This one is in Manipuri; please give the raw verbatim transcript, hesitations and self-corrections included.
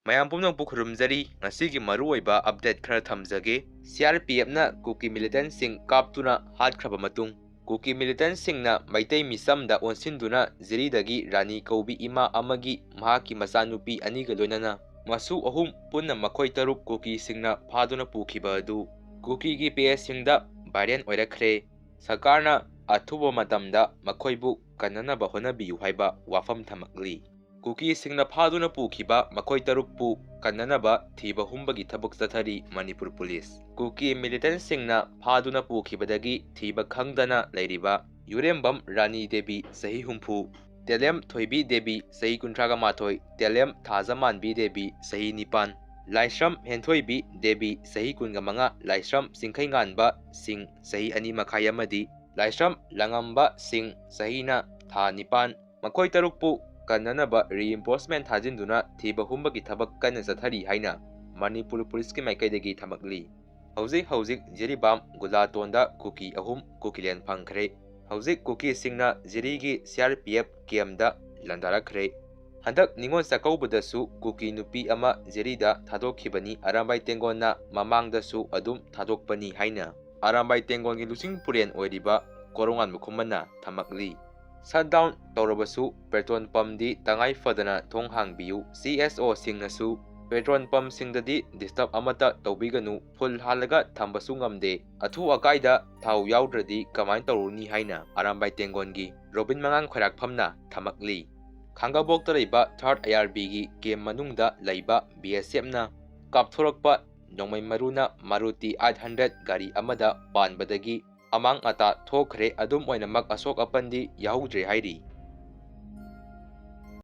ꯃꯌꯥꯝ ꯄꯨꯝꯅꯃꯛꯄꯨ ꯈꯨꯔꯨꯝꯖꯔꯤ꯫ ꯉꯁꯤꯒꯤ ꯃꯔꯨꯑꯣꯏꯕ update ꯈꯔ ꯊꯝꯖꯒꯦ꯫ C R P F ꯅ ꯀꯨꯀꯤ militantꯁꯤꯡ ꯀꯥꯞꯇꯨꯅ ꯍꯥꯠꯈ꯭ꯔꯕ ꯃꯇꯨꯡ, ꯀꯨꯀꯤ militantꯁꯤꯡꯅ ꯃꯩꯇꯩ ꯃꯤꯆꯝꯗ ꯑꯣꯟꯁꯤꯟꯗꯨꯅ ꯖꯤꯔꯤꯗꯒꯤ ꯔꯥꯅꯤ ꯀꯧꯕꯤ ꯏꯃꯥ ꯑꯃꯒꯤ ꯃꯍꯥꯛꯀꯤ ꯃꯆꯥꯅꯨꯄꯤ ꯑꯅꯤꯒ ꯂꯣꯏꯅꯅ ꯃꯁꯨ ꯑꯍꯨꯝ ꯄꯨꯟꯅ ꯃꯈꯣꯏ ꯇꯔꯨꯛ ꯀꯨꯀꯤꯁꯤꯡꯅ ꯐꯥꯗꯨꯅ ꯄꯨꯈꯤꯕ ꯑꯗꯨ ꯀꯨꯀꯤꯒꯤ pageꯁꯤꯡꯗ viral ꯑꯣꯏꯔꯛꯈ꯭ꯔꯦ꯫ ꯁꯔꯀꯥꯔꯅ ꯑꯊꯨꯕ ꯃꯇꯝꯗ ꯃꯈꯣꯏꯕꯨ ꯀꯟꯅꯅꯕ ꯍꯣꯠꯅꯕꯤꯌꯨ ꯍꯥꯏꯕ ꯋꯥꯐꯝ ꯊꯝꯃꯛꯂꯤ꯫ ꯀꯨꯀꯤꯁꯤꯡꯅ ꯐꯥꯗꯨꯅ ꯄꯨꯈꯤꯕ ꯃꯈꯣꯏ ꯇꯔꯨꯛꯄꯨ ꯀꯟꯅꯅꯕ ꯊꯤꯕ ꯍꯨꯝꯕꯒꯤ ꯊꯕꯛ ꯆꯠꯊꯔꯤ ꯃꯅꯤꯄꯨꯔ ꯄꯨꯂꯤꯁ꯫ ꯀꯨꯀꯤ militantꯁꯤꯡꯅ ꯐꯥꯗꯨꯅ ꯄꯨꯈꯤꯕꯗꯒꯤ ꯊꯤꯕ ꯈꯪꯗꯅ ꯂꯩꯔꯤꯕ ꯌꯨꯔꯦꯝꯕꯝ ꯔꯥꯅꯤ ꯗꯦꯕꯤ ꯆꯍꯤ ꯍꯨꯝꯐꯨ, ꯇꯦꯂꯦꯝ ꯊꯣꯏꯕꯤ ꯗꯦꯕꯤ ꯆꯍꯤ ꯀꯨꯟꯊ꯭ꯔꯥꯒ ꯃꯥꯊꯣꯏ, ꯇꯦꯂꯦꯝ ꯊꯥꯖꯃꯥꯟꯕꯤ ꯗꯦꯕꯤ ꯆꯍꯤ ꯅꯤꯄꯥꯟ, ꯂꯥꯏꯁ꯭ꯔꯝ ꯍꯦꯟꯊꯣꯏꯕꯤ ꯗꯦꯕꯤ ꯆꯍꯤ ꯀꯨꯟꯒ ꯃꯉꯥ, ꯂꯥꯏꯁ꯭ꯔꯝ ꯆꯤꯡꯈꯩꯉꯥꯟꯕ ꯁꯤꯡ ꯆꯍꯤ ꯑꯅꯤ ꯃꯈꯥꯏ ꯑꯃꯗꯤ ꯂꯥꯏꯁ꯭ꯔꯝ ꯂꯉꯝꯕ ꯁꯤꯡ ꯆꯍꯤꯅ ꯊꯥ ꯅꯤꯄꯥꯟ, ꯃꯈꯣꯏ ꯇꯔꯨꯛꯄꯨ ꯀꯟꯅꯅꯕ reinforcement ꯊꯥꯖꯤꯟꯗꯨꯅ ꯊꯤꯕ ꯍꯨꯝꯕꯒꯤ ꯊꯕꯛ ꯀꯟꯅ ꯆꯠꯊꯔꯤ ꯍꯥꯏꯅ ꯃꯅꯤꯄꯨꯔ ꯄꯨꯂꯤꯁꯀꯤ ꯃꯥꯏꯀꯩꯗꯒꯤ ꯊꯝꯃꯛꯂꯤ꯫ ꯍꯧꯖꯤꯛ ꯍꯧꯖꯤꯛ ꯖꯤꯔꯤꯕꯥꯝ ꯒꯨꯂꯥꯇꯣꯟꯗ ꯀꯨꯀꯤ ꯑꯍꯨꯝ ꯀꯨꯀꯤꯂꯦꯟ ꯐꯪꯈ꯭ꯔꯦ꯫ ꯍꯧꯖꯤꯛ ꯀꯨꯀꯤꯁꯤꯡꯅ ꯖꯤꯔꯤꯒꯤ C R P F campꯇ ꯂꯥꯟꯗꯥꯔꯛꯈ꯭ꯔꯦ꯫ ꯍꯟꯗꯛ ꯅꯤꯉꯣꯜ ꯆꯥꯛꯀꯧꯕꯗꯁꯨ ꯀꯨꯀꯤ ꯅꯨꯄꯤ ꯑꯃ ꯖꯤꯔꯤꯗ ꯊꯥꯗꯣꯛꯈꯤꯕꯅꯤ꯫ ꯑꯔꯥꯝꯕꯥꯏ ꯇꯦꯡꯒꯣꯟꯅ ꯃꯃꯥꯡꯗꯁꯨ ꯑꯗꯨꯝ ꯊꯥꯗꯣꯛꯄꯅꯤ ꯍꯥꯏꯅ ꯑꯔꯥꯝꯕꯥꯏ ꯇꯦꯡꯒꯣꯟꯒꯤ ꯂꯨꯆꯤꯡ ꯄꯨꯔꯦꯟ ꯑꯣꯏꯔꯤꯕ ꯀꯣꯔꯣꯉꯥꯟꯕ ꯈꯨꯃꯟꯅ ꯊꯝꯃꯛꯂꯤ꯫ Shutdown ꯇꯧꯔꯕꯁꯨ petrol pumpꯗꯤ ꯇꯉꯥꯏ ꯐꯗꯅ ꯊꯣꯡ ꯍꯥꯡꯕꯤꯌꯨ꯫ C S Oꯁꯤꯡꯅꯁꯨ petrol pumpꯁꯤꯡꯗꯗꯤ disturb ꯑꯃꯠꯇ ꯇꯧꯕꯤꯒꯅꯨ, full ꯍꯥꯜꯂꯒ ꯊꯝꯕꯁꯨ ꯉꯝꯗꯦ꯫ ꯑꯊꯨ ꯑꯀꯥꯏꯗ ꯊꯥꯎ ꯌꯥꯎꯗ꯭ꯔꯗꯤ ꯀꯃꯥꯏꯅ ꯇꯧꯔꯨꯅꯤ ꯍꯥꯏꯅ ꯑꯔꯥꯝꯕꯥꯏ ꯇꯦꯡꯒꯣꯟꯒꯤ ꯔꯣꯕꯤꯟ ꯃꯉꯥꯡ ꯈ꯭ꯋꯥꯏꯔꯥꯛꯐꯝꯅ ꯊꯝꯃꯛꯂꯤ꯫ ꯈꯥꯡꯉꯕꯣꯛꯇ ꯂꯩꯕ third I R Bꯒꯤ camp ꯃꯅꯨꯡꯗ ꯂꯩꯕ B S Fꯅ ꯀꯥꯞꯊꯣꯔꯛꯄ ꯅꯣꯡꯃꯩ ꯃꯔꯨꯅ Maruti eight hundred ꯒꯥꯔꯤ ꯑꯃꯗ ꯄꯥꯟꯕꯗꯒꯤ ꯑꯃꯥꯡ ꯑꯇꯥ ꯊꯣꯛꯈ꯭ꯔꯦ꯫ ꯑꯗꯨꯝ ꯑꯣꯏꯅꯃꯛ ꯑꯁꯣꯛ ꯑꯄꯟꯗꯤ ꯌꯥꯎꯍꯧꯗ꯭ꯔꯦ ꯍꯥꯏꯔꯤ꯫